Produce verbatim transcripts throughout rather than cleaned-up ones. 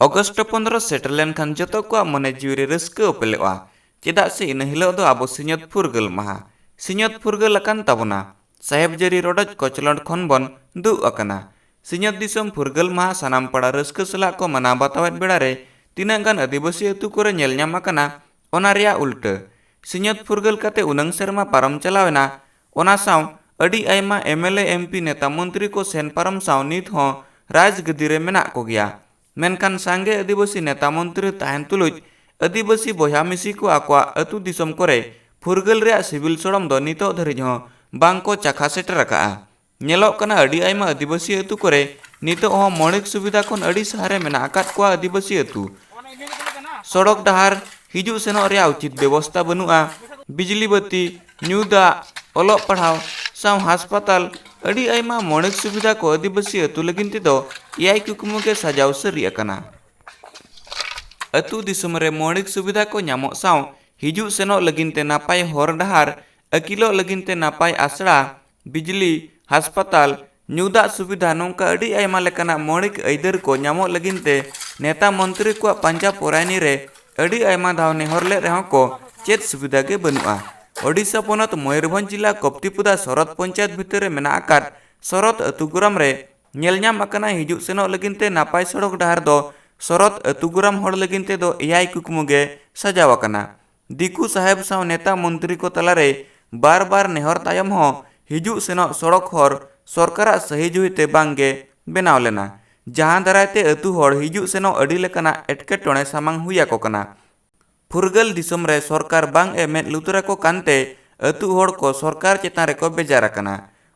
August ᱯᱚᱱᱫᱽᱨᱚ ᱥᱮᱴᱮᱨ ᱞᱮᱱᱠᱷᱟᱱ ᱡᱚᱛᱚ ᱠᱚᱣᱟᱜ ᱢᱚᱱᱮ ᱡᱤᱣᱤ ᱨᱮ ᱨᱟᱹᱥᱠᱟᱹ ᱩᱯᱮᱞᱚᱜᱼᱟ, ᱪᱮᱫᱟᱜ ᱥᱮ ᱤᱱᱟᱹ ᱦᱤᱞᱳᱜ ᱫᱚ ᱟᱵᱚ ᱥᱤᱧᱚᱛ ᱯᱷᱩᱨᱜᱟᱹᱞ ᱢᱟᱦᱟ᱾ ᱥᱤᱧᱚᱛ ᱯᱷᱩᱨᱜᱟᱹᱞ ᱟᱠᱟᱱ ᱛᱟᱵᱚᱱᱟ᱾ ᱥᱟᱦᱮᱵᱽ ᱡᱟᱹᱨᱤ ᱨᱚᱰᱚᱡ ᱠᱚᱪᱞᱚᱱ ᱠᱷᱚᱱ ᱵᱚᱱ ᱫᱩᱜ ᱟᱠᱟᱱᱟ᱾ ᱥᱤᱧᱚᱛ ᱫᱤᱥᱚᱢ ᱯᱷᱩᱨᱜᱟᱹᱞ ᱢᱟᱦᱟ ᱥᱟᱱᱟᱢ ᱯᱟᱲᱟ ᱨᱟᱹᱥᱠᱟᱹ ᱥᱟᱞᱟᱜ ᱠᱚ ᱢᱟᱱᱟᱣ ᱵᱟᱛᱟᱣᱮᱫ ᱵᱮᱲᱟ ᱨᱮ ᱛᱤᱱᱟᱹᱜ ᱜᱟᱱ ᱟᱹᱫᱤᱵᱟᱹᱥᱤ ᱟᱹᱛᱩ ᱠᱚᱨᱮ ᱧᱮᱞ ᱧᱟᱢ ᱟᱠᱟᱱᱟ, ᱚᱱᱟ ᱨᱮᱭᱟᱜ ᱩᱞᱴᱟᱹ᱾ ᱥᱤᱧᱚᱛ ᱯᱷᱩᱨᱜᱟᱹᱞ ᱠᱟᱛᱮ ᱩᱱᱟᱹᱝ ᱥᱮᱨᱢᱟ ᱯᱟᱨᱚᱢ ᱪᱟᱞᱟᱣ ᱮᱱᱟ, ᱚᱱᱟ ᱥᱟᱶ ᱟᱹᱰᱤ ᱟᱭᱢᱟ M L A, M P, ᱱᱮᱛᱟ ᱢᱚᱱᱛᱨᱤ ᱠᱚ ᱥᱮᱱ ᱯᱟᱨᱚᱢ ᱥᱟᱶ ᱱᱤᱛ ᱦᱚᱸ ᱨᱟᱡᱽᱜᱟᱹᱫᱤ ᱨᱮ ᱢᱮᱱᱟᱜ ᱠᱚᱜᱮᱭᱟ᱾ ᱢᱮᱱᱠᱷᱟᱱ ᱥᱟᱸᱜᱮ ᱟᱹᱫᱤᱵᱟᱹᱥᱤ ᱱᱮᱛᱟ ᱢᱚᱱᱛᱨᱤ ᱛᱟᱦᱮᱱ ᱛᱩᱞᱩᱡ ᱟᱹᱫᱤᱵᱟᱹᱥᱤ ᱵᱚᱭᱦᱟ ᱢᱤᱥᱤ ᱠᱚ ᱟᱠᱚᱣᱟᱜ ᱟᱹᱛᱩ ᱫᱤᱥᱚᱢ ᱠᱚᱨᱮ ᱯᱷᱩᱨᱜᱟᱹᱞ ᱨᱮᱭᱟᱜ ᱥᱤᱵᱤᱞ ᱥᱚᱲᱚᱢ ᱫᱚ ᱱᱤᱛᱚᱜ ᱫᱷᱟᱹᱨᱤᱡ ᱦᱚᱸ ᱵᱟᱝ ᱠᱚ ᱪᱟᱠᱷᱟ ᱥᱮᱴᱮᱨ ᱟᱠᱟᱫᱼᱟ᱾ ᱧᱮᱞᱚᱜ ᱠᱟᱱᱟ, ᱟᱹᱰᱤ ᱟᱭᱢᱟ ᱟᱹᱫᱤᱵᱟᱹᱥᱤ ᱟᱹᱛᱩ ᱠᱚᱨᱮ ᱱᱤᱛᱚᱜ ᱦᱚᱸ ᱢᱚᱬᱤᱠ ᱥᱩᱵᱤᱫᱷᱟ ᱠᱷᱚᱱ ᱟᱹᱰᱤ ᱥᱟᱦᱟ ᱨᱮ ᱢᱮᱱᱟᱜ ᱟᱠᱟᱫ ᱠᱚᱣᱟ ᱟᱹᱫᱤᱵᱟᱹᱥᱤ ᱟᱹᱛᱩ᱾ ᱥᱚᱲᱚᱠ ᱰᱟᱦᱟᱨ, ᱦᱤᱡᱩᱜ ᱥᱮᱱᱚᱜ ᱨᱮᱭᱟᱜ ᱩᱪᱤᱛ ᱵᱮᱵᱚᱥᱛᱷᱟ ᱵᱟᱹᱱᱩᱜᱼᱟ, ᱵᱤᱡᱽᱞᱤ ᱵᱟᱹᱛᱤ, ᱧᱩ ᱫᱟᱜ, ᱚᱞᱚᱜ ᱯᱟᱲᱦᱟᱣ ᱥᱟᱶ ᱦᱟᱥᱯᱟᱛᱟᱞ, ᱟᱹᱰᱤ ᱟᱭᱢᱟ ᱢᱚᱬᱤᱠ ᱥᱩᱵᱤᱫᱷᱟ ᱠᱚ ᱟᱹᱫᱤᱵᱟᱹᱥᱤ ᱟᱹᱛᱩ ᱞᱟᱹᱜᱤᱫ ᱛᱮᱫᱚ ᱮᱭᱟᱭ ᱠᱩᱠᱢᱩ ᱜᱮ ᱥᱟᱡᱟᱣ ᱥᱟᱹᱨᱤ ᱟᱠᱟᱱᱟ᱾ ᱟᱹᱛᱩ ᱫᱤᱥᱚᱢ ᱨᱮ ᱢᱚᱬᱤᱠ ᱥᱩᱵᱤᱫᱷᱟ ᱠᱚ ᱧᱟᱢᱚᱜ ᱥᱟᱶ ᱦᱤᱡᱩᱜ ᱥᱮᱱᱚᱜ ᱞᱟᱹᱜᱤᱫ ᱛᱮ ᱱᱟᱯᱟᱭ ᱦᱚᱨ ᱰᱟᱦᱟᱨ, ᱟᱹᱠᱤᱞᱚᱜ ᱞᱟᱹᱜᱤᱫ ᱛᱮ ᱱᱟᱯᱟᱭ ᱟᱥᱲᱟ, ᱵᱤᱡᱽᱞᱤ, ᱦᱟᱥᱯᱟᱛᱟᱞ, ᱧᱩ ᱫᱟᱜ ᱥᱩᱵᱤᱫᱷᱟ, ᱱᱚᱝᱠᱟ ᱟᱹᱰᱤ ᱟᱭᱢᱟ ᱞᱮᱠᱟᱱᱟᱜ ᱢᱚᱬᱤᱠ ᱟᱹᱭᱫᱟᱹᱨ ᱠᱚ ᱧᱟᱢᱚᱜ ᱞᱟᱹᱜᱤᱫ ᱛᱮ ᱱᱮᱛᱟ ᱢᱚᱱᱛᱨᱤ ᱠᱚᱣᱟᱜ ᱯᱟᱸᱡᱟ ᱯᱚᱨᱟᱭᱱᱤ ᱨᱮ ᱟᱹᱰᱤ ᱟᱭᱢᱟ ᱫᱷᱟᱣ ᱱᱮᱦᱚᱨ ᱞᱮᱫ ᱨᱮᱦᱚᱸ ᱠᱚ ᱪᱮᱫ ᱥᱩᱵᱤᱫᱷᱟ ᱜᱮ ᱵᱟᱹᱱᱩᱜᱼᱟ᱾ ᱳᱰᱤᱥᱟ ᱯᱚᱱᱚᱛ ᱢᱚᱭᱩᱨᱵᱷᱚᱸᱡᱽ ᱡᱤᱞᱟ ᱠᱚᱯᱛᱤᱯᱚᱫᱟ ᱥᱚᱨᱚᱛ ᱯᱚᱧᱪᱟᱭᱮᱛ ᱵᱷᱤᱛᱟᱹᱨ ᱨᱮ ᱢᱮᱱᱟᱜ ᱟᱠᱟᱫ ᱥᱚᱨᱚᱛ ᱟᱹᱛᱩ ᱜᱚᱨᱟᱢ ᱨᱮ ᱧᱮᱞ ᱧᱟᱢ ᱟᱠᱟᱱᱟ, ᱦᱤᱡᱩᱜ ᱥᱮᱱᱚᱜ ᱞᱟᱹᱜᱤᱫ ᱛᱮ ᱱᱟᱯᱟᱭ ᱥᱚᱲᱚᱠ ᱰᱟᱦᱟᱨ ᱫᱚ ᱥᱚᱨᱚᱛ ᱟᱹᱛᱩ ᱜᱚᱨᱟᱢ ᱦᱚᱲ ᱞᱟᱹᱜᱤᱫ ᱛᱮᱫᱚ ᱮᱭᱟᱭ ᱠᱩᱠᱢᱩ ᱜᱮ ᱥᱟᱡᱟᱣ ᱟᱠᱟᱱᱟ᱾ ᱫᱤᱠᱩ ᱥᱟᱦᱮᱵᱽ ᱥᱟᱶ ᱱᱮᱛᱟ ᱢᱚᱱᱛᱨᱤ ᱠᱚ ᱛᱟᱞᱟᱨᱮ ᱵᱟᱨ ᱵᱟᱨ ᱱᱮᱦᱚᱨ ᱛᱟᱭᱚᱢ ᱦᱚᱸ ᱦᱤᱡᱩᱜ ᱥᱮᱱᱚᱜ ᱥᱚᱲᱚᱠ ᱦᱚᱨ ᱥᱚᱨᱠᱟᱨᱟᱜ ᱥᱟᱹᱦᱤ ᱡᱩᱦᱤ ᱛᱮ ᱵᱟᱝ ᱜᱮ ᱵᱮᱱᱟᱣ ᱞᱮᱱᱟ, ᱡᱟᱦᱟᱸ ᱫᱟᱨᱟᱭ ᱛᱮ ᱟᱹᱛᱩ ᱦᱚᱲ ᱦᱤᱡᱩᱜ ᱥᱮᱱᱚᱜ ᱟᱹᱰᱤ ᱞᱮᱠᱟᱱᱟᱜ ᱮᱴᱠᱮᱴᱚᱬᱮ ᱥᱟᱢᱟᱝ ᱦᱩᱭ ᱟᱠᱚ ᱠᱟᱱᱟ᱾ ᱯᱷᱩᱨᱜᱟᱹᱞ ᱫᱤᱥᱚᱢ ᱨᱮ ᱥᱚᱨᱠᱟᱨ ᱵᱟᱝ ᱮ ᱢᱮᱫ ᱞᱩᱛᱩᱨ ᱟᱠᱚ ᱠᱟᱱᱛᱮ ᱟᱹᱛᱩ ᱦᱚᱲ ᱠᱚ ᱥᱚᱨᱠᱟᱨ ᱪᱮᱛᱟᱱ ᱨᱮᱠᱚ ᱵᱮᱡᱟᱨ ᱟᱠᱟᱱᱟ᱾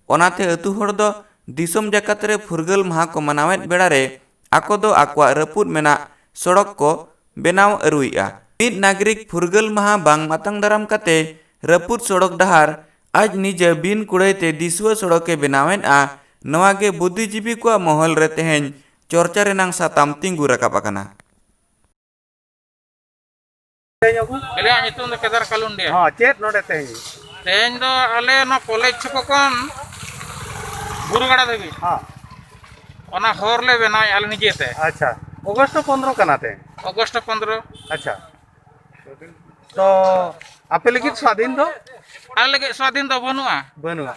ᱚᱱᱟᱛᱮ ᱟᱹᱛᱩ ᱦᱚᱲ ᱫᱚ ᱫᱤᱥᱚᱢ ᱡᱟᱠᱟᱛ ᱨᱮ ᱯᱷᱩᱨᱜᱟᱹᱞ ᱢᱟᱦᱟ ᱠᱚ ᱢᱟᱱᱟᱣᱮᱫ ᱵᱮᱲᱟ ᱨᱮ ᱟᱠᱚ ᱫᱚ ᱟᱠᱚᱣᱟᱜ ᱨᱟᱹᱯᱩᱫ ᱢᱮᱱᱟᱜ ᱥᱚᱲᱚᱠ ᱠᱚ ᱵᱮᱱᱟᱣ ᱟᱹᱨᱩᱭᱮᱫᱼᱟ᱾ ᱢᱤᱫ ᱱᱟᱜᱚᱨᱤᱠ ᱯᱷᱩᱨᱜᱟᱹᱞ ᱢᱟᱦᱟ ᱵᱟᱝ ᱢᱟᱛᱟᱝ ᱫᱟᱨᱟᱢ ᱠᱟᱛᱮ ᱨᱟᱹᱯᱩᱫ ᱥᱚᱲᱚᱠ ᱰᱟᱦᱟᱨ ᱟᱡ ᱱᱤᱡᱮ ᱵᱤᱱ ᱠᱩᱲᱟᱹᱭ ᱛᱮ ᱫᱤᱥᱩᱣᱟᱹ ᱥᱚᱲᱚᱠ ᱮ ᱵᱮᱱᱟᱣᱮᱫᱼᱟ, ᱱᱚᱣᱟ ᱜᱮ ᱵᱩᱫᱽᱫᱷᱤᱡᱤᱵᱤ ᱠᱚᱣᱟᱜ ᱢᱚᱦᱚᱞ ᱨᱮ ᱛᱮᱦᱮᱧ ᱪᱚᱨᱪᱟ ᱨᱮᱱᱟᱝ ᱥᱟᱛᱟᱢ ᱛᱤᱸᱜᱩ ᱨᱟᱠᱟᱵ ᱟᱠᱟᱱᱟ᱾ ᱟᱹᱞᱤᱧᱟᱜ ᱧᱩᱛᱩᱢ ᱫᱚ ᱠᱮᱫᱟᱨ ᱠᱟᱞᱩᱱᱰᱤᱭᱟ᱾ ᱦᱚᱸ, ᱪᱮᱫ ᱱᱚᱰᱮ ᱛᱮᱦᱮᱧ? ᱛᱮᱦᱮᱧ ᱫᱚ ᱟᱞᱮ ᱱᱚᱣᱟ ᱠᱚᱞᱮᱡᱽ ᱪᱷᱚᱠᱚ ᱠᱷᱚᱱ ᱵᱩᱨᱩ ᱜᱟᱰᱟ ᱫᱷᱟᱹᱵᱤᱡ ᱦᱚᱸ᱾ ᱚᱱᱟ ᱦᱚᱨ ᱞᱮ ᱵᱮᱱᱟᱣᱮᱫᱼᱟ ᱟᱞᱮ ᱱᱤᱡᱮᱛᱮ᱾ ᱟᱪᱪᱷᱟ᱾ ᱚᱜᱚᱥᱴ ᱯᱚᱱᱫᱽᱨᱚ ᱠᱟᱱᱟ ᱛᱮ᱾ ᱚᱜᱚᱥᱴ ᱯᱚᱱᱫᱽᱨᱚ᱾ ᱟᱪᱪᱷᱟ, ᱛᱚ ᱟᱯᱮ ᱞᱟᱹᱜᱤᱫ ᱥᱟᱫᱷᱤᱱ ᱫᱚ ᱟᱞᱮ ᱞᱟᱹᱜᱤᱫ ᱥᱟᱫᱷᱤᱱ ᱫᱚ ᱵᱟᱹᱱᱩᱜᱼᱟ᱾ ᱵᱟᱹᱱᱩᱜᱼᱟ᱾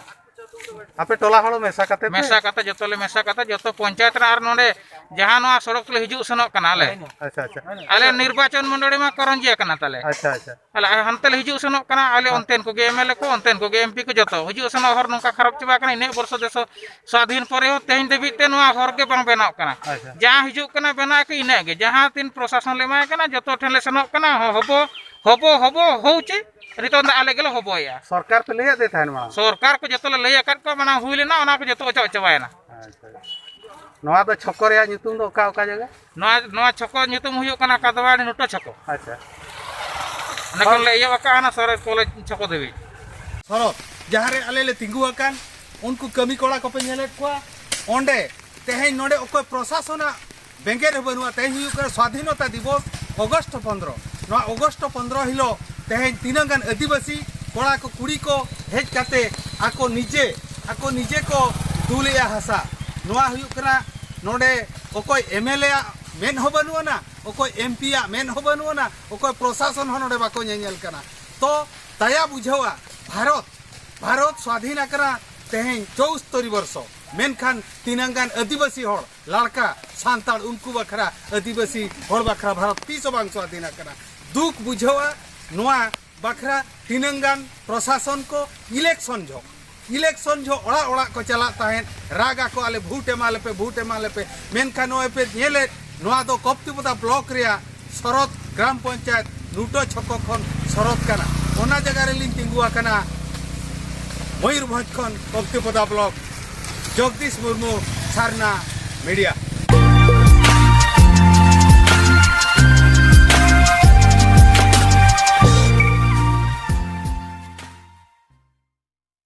ᱟᱯᱮ ᱴᱚᱞᱟ ᱦᱚᱲ ᱢᱮᱥᱟ ᱠᱟᱛᱮ ᱯᱮ? ᱢᱮᱥᱟ ᱠᱟᱛᱮ, ᱡᱚᱛᱚ ᱞᱮ ᱢᱮᱥᱟ ᱠᱟᱛᱮ, ᱡᱚᱛᱚ ᱯᱚᱧᱪᱟᱭᱮᱛ ᱨᱮ ᱟᱨ ᱱᱚᱰᱮ ᱡᱟᱦᱟᱸ ᱱᱚᱣᱟ ᱥᱚᱲᱚᱠ ᱞᱮ ᱦᱤᱡᱩᱜ ᱥᱮᱱᱚᱜ ᱠᱟᱱᱟ ᱟᱞᱮ᱾ ᱟᱪᱪᱷᱟ, ᱟᱪᱪᱷᱟ᱾ ᱟᱞᱮ ᱱᱤᱨᱵᱟᱪᱚᱱ ᱢᱚᱱᱰᱚᱞᱤ ᱢᱟ ᱠᱚᱨᱚᱧᱡᱤᱭᱟ ᱠᱟᱱᱟ ᱛᱟᱞᱮ᱾ ᱟᱪᱪᱷᱟ, ᱟᱪᱪᱷᱟ᱾ ᱟᱞᱮ ᱦᱟᱱᱛᱮ ᱞᱮ ᱦᱤᱡᱩᱜ ᱥᱮᱱᱚᱜ ᱠᱟᱱᱟ, ᱟᱞᱮ ᱦᱮᱸ᱾ ᱚᱱᱛᱮᱱ ᱠᱚᱜᱮ ᱮᱢ ᱮᱞ ᱮ ᱠᱚ, ᱚᱱᱛᱮᱱ ᱠᱚᱜᱮ ᱮᱢ ᱯᱤ ᱠᱚ, ᱡᱚᱛᱚ ᱦᱤᱡᱩᱜ ᱥᱮᱱᱚᱜ ᱦᱚᱨ ᱱᱚᱝᱠᱟ ᱠᱷᱟᱨᱟᱯ ᱪᱟᱵᱟ ᱠᱟᱱᱟ᱾ ᱤᱱᱟᱹᱜ ᱵᱚᱨᱥᱚ ᱫᱮᱥᱚ ᱥᱟᱫᱷᱤᱱ ᱯᱚᱨᱮ ᱦᱚᱸ ᱛᱮᱦᱮᱧ ᱫᱷᱟᱹᱵᱤᱡ ᱛᱮ ᱱᱚᱣᱟ ᱦᱚᱨ ᱜᱮ ᱵᱟᱝ ᱵᱮᱱᱟᱣ ᱠᱟᱱᱟ᱾ ᱟᱪᱪᱷᱟ᱾ ᱡᱟᱦᱟᱸ ᱦᱤᱡᱩᱜ ᱠᱟᱱᱟ ᱵᱮᱱᱟᱣ ᱠᱚ ᱤᱱᱟᱹᱜ ᱜᱮ, ᱡᱟᱦᱟᱸ ᱛᱤᱱ ᱯᱨᱚᱥᱟᱥᱚᱱ ᱞᱮ ᱮᱢᱟᱭ ᱠᱟᱱᱟ ᱡᱚᱛᱚ ᱴᱷᱮᱱ ᱞᱮ ᱥᱮᱱᱚᱜ ᱠᱟᱱᱟ, ᱦᱚ-, ᱦᱚᱵᱚ, ᱦᱚᱵᱚ, ᱦᱚᱵᱚ ᱦᱚᱪᱮ, ᱱᱤᱛᱚᱝ ᱫᱚ ᱟᱞᱮ ᱜᱮᱞᱮ ᱦᱚᱵᱚᱭᱮᱫᱼᱟ᱾ ᱥᱚᱨᱠᱟᱨ ᱯᱮ ᱞᱟᱹᱭᱟᱫ ᱫᱮ ᱛᱟᱦᱮᱱ ᱢᱟᱲᱟᱝ? ᱥᱚᱨᱠᱟᱨ ᱠᱚ ᱡᱚᱛᱚ ᱞᱮ ᱞᱟᱹᱭ ᱟᱠᱟᱫ ᱠᱚᱣᱟ, ᱢᱟᱲᱟᱝ ᱦᱩᱭ ᱞᱮᱱᱟ, ᱚᱱᱟ ᱠᱚ ᱡᱚᱛᱚ ᱚᱪᱚᱜ ᱪᱟᱵᱟᱭᱮᱱᱟ᱾ ᱟᱪᱪᱷᱟ᱾ ᱱᱚᱣᱟ ᱫᱚ ᱪᱷᱚᱠᱚ ᱨᱮᱭᱟᱜ ᱧᱩᱛᱩᱢ ᱫᱚ ᱚᱠᱟ ᱚᱠᱟ ᱡᱟᱭᱜᱟ? ᱱᱚᱣᱟ, ᱱᱚᱣᱟ ᱪᱷᱚᱠᱚ ᱧᱩᱛᱩᱢ ᱦᱩᱭᱩᱜ ᱠᱟᱱᱟ ᱠᱟᱫᱣᱟᱲᱤ ᱱᱩᱴᱟᱹ ᱪᱷᱚᱠᱚ᱾ ᱟᱪᱪᱷᱟ᱾ ᱚᱸᱰᱮ ᱠᱷᱚᱱ ᱞᱮ ᱮᱦᱚᱵ ᱟᱠᱟᱫᱼᱟ ᱦᱟᱱᱟ ᱥᱚᱨᱮᱥ ᱠᱚᱞᱮᱡᱽ ᱪᱷᱚᱠᱚ ᱫᱷᱟᱹᱵᱤᱡ᱾ ᱥᱚᱨᱚᱛ, ᱡᱟᱦᱟᱸ ᱨᱮ ᱟᱞᱮ ᱞᱮ ᱛᱤᱸᱜᱩ ᱟᱠᱟᱱ, ᱩᱱᱠᱩ ᱠᱟᱹᱢᱤ ᱠᱚᱲᱟ ᱠᱚᱯᱮ ᱧᱮᱞᱮᱫ ᱠᱚᱣᱟ, ᱚᱸᱰᱮ ᱛᱮᱦᱮᱧ ᱱᱚᱰᱮ ᱚᱠᱚᱭ ᱯᱨᱚᱥᱟᱥᱚᱱᱟᱜ ᱵᱮᱸᱜᱮᱫ ᱦᱚᱸ ᱵᱟᱹᱱᱩᱜᱼᱟ᱾ ᱛᱮᱦᱮᱧ ᱦᱩᱭᱩᱜ ᱠᱟᱱᱟ ᱥᱣᱟᱫᱷᱤᱱᱚᱛᱟ ᱫᱤᱵᱚᱥ, ᱚᱜᱚᱥᱴ ᱯᱚᱱᱫᱽᱨᱚ᱾ ᱱᱚᱣᱟ ᱚᱜᱚᱥᱴ ᱯᱚᱱᱫᱽᱨᱚ ᱦᱤᱞᱳᱜ ᱛᱮᱦᱮᱧ ᱛᱤᱱᱟᱹᱜ ᱜᱟᱱ ᱟᱹᱫᱤᱵᱟᱹᱥᱤ ᱠᱚᱲᱟ ᱠᱚ ᱠᱩᱲᱤ ᱠᱚ ᱦᱮᱡ ᱠᱟᱛᱮ ᱟᱠᱚ ᱱᱤᱡᱮ, ᱟᱠᱚ ᱱᱤᱡᱮ ᱠᱚ ᱫᱩᱞᱮᱜᱼᱟ ᱦᱟᱥᱟ᱾ ᱱᱚᱣᱟ ᱦᱩᱭᱩᱜ ᱠᱟᱱᱟ ᱱᱚᱰᱮ ᱚᱠᱚᱭ ᱮᱢ ᱮᱞ ᱮ ᱟᱜ ᱢᱮᱫ ᱦᱚᱸ ᱵᱟᱹᱱᱩᱜ ᱟᱱᱟ, ᱚᱠᱚᱭ ᱮᱢ ᱯᱤ ᱟᱜ ᱢᱮᱫ ᱦᱚᱸ ᱵᱟᱹᱱᱩᱜ ᱟᱱᱟ, ᱚᱠᱚᱭ ᱯᱨᱚᱥᱟᱥᱚᱱ ᱦᱚᱸ ᱱᱚᱰᱮ ᱵᱟᱠᱚ ᱧᱮᱧᱮᱞ ᱠᱟᱱᱟ᱾ ᱛᱚ ᱫᱟᱭᱟ ᱵᱩᱡᱷᱟᱹᱣᱟ, ᱵᱷᱟᱨᱚᱛ, ᱵᱷᱟᱨᱚᱛ ᱥᱣᱟᱫᱷᱤᱱ ᱟᱠᱟᱱᱟ ᱛᱮᱦᱮᱧ ᱪᱳᱥᱛᱚᱨᱤ ᱵᱚᱨᱥᱚ, ᱢᱮᱱᱠᱷᱟᱱ ᱛᱤᱱᱟᱹᱝ ᱜᱟᱱ ᱟᱹᱫᱤᱵᱟᱹᱥᱤ ᱦᱚᱲ, ᱞᱟᱲᱠᱟ, ᱥᱟᱱᱛᱟᱲ, ᱩᱱᱠᱩ ᱵᱟᱠᱷᱨᱟ, ᱟᱹᱫᱤᱵᱟᱹᱥᱤ ᱦᱚᱲ ᱵᱟᱠᱷᱨᱟ ᱵᱷᱟᱨᱚᱛ ᱛᱤᱥ ᱦᱚᱸ ᱵᱟᱝ ᱥᱣᱟᱫᱷᱤᱱ ᱟᱠᱟᱱᱟ᱾ ᱫᱩᱠ ᱵᱩᱡᱷᱟᱹᱣᱟ ᱱᱚᱣᱟ ᱵᱟᱠᱷᱨᱟ ᱛᱤᱱᱟᱹᱝ ᱜᱟᱱ ᱯᱨᱚᱥᱟᱥᱚᱱ ᱠᱚ ᱤᱞᱮᱠᱥᱚᱱ ᱡᱚᱦᱚᱜ, ᱤᱞᱮᱠᱥᱚᱱ ᱡᱚᱦᱚᱜ ᱚᱲᱟᱜ ᱚᱲᱟᱜ ᱠᱚ ᱪᱟᱞᱟᱜ ᱛᱟᱦᱮᱸᱫ, ᱨᱟᱜ ᱟᱠᱚ, "ᱟᱞᱮ ᱵᱷᱳᱴ ᱮᱢᱟ ᱞᱮᱯᱮ, ᱵᱷᱳᱴ ᱮᱢᱟ ᱞᱮᱯᱮ", ᱢᱮᱱᱠᱷᱟᱱ ᱱᱚᱜᱼᱚᱭ ᱯᱮ ᱧᱮᱞᱮᱫ, ᱱᱚᱣᱟ ᱫᱚ ᱠᱚᱯᱛᱤᱯᱚᱫᱟ ᱵᱞᱚᱠ ᱨᱮᱭᱟᱜ ᱥᱚᱨᱚᱛ ᱜᱨᱟᱢ ᱯᱚᱧᱪᱟᱭᱮᱛ ᱱᱩᱴᱟᱹ ᱪᱷᱚᱠᱚ ᱠᱷᱚᱱ ᱥᱚᱨᱚᱛ ᱠᱟᱱᱟ᱾ ᱚᱱᱟ ᱡᱟᱭᱜᱟ ᱨᱮᱞᱤᱧ ᱛᱤᱸᱜᱩ ᱟᱠᱟᱱᱟ᱾ ᱢᱚᱭᱩᱨᱵᱷᱚᱸᱡᱽ ᱠᱷᱚᱱ ᱠᱚᱯᱛᱤᱯᱚᱫᱟ ᱵᱞᱚᱠ, ᱡᱚᱜᱽᱫᱤᱥ ᱢᱩᱨᱢᱩ, ᱥᱟᱨᱱᱟ ᱢᱤᱰᱤᱭᱟ᱾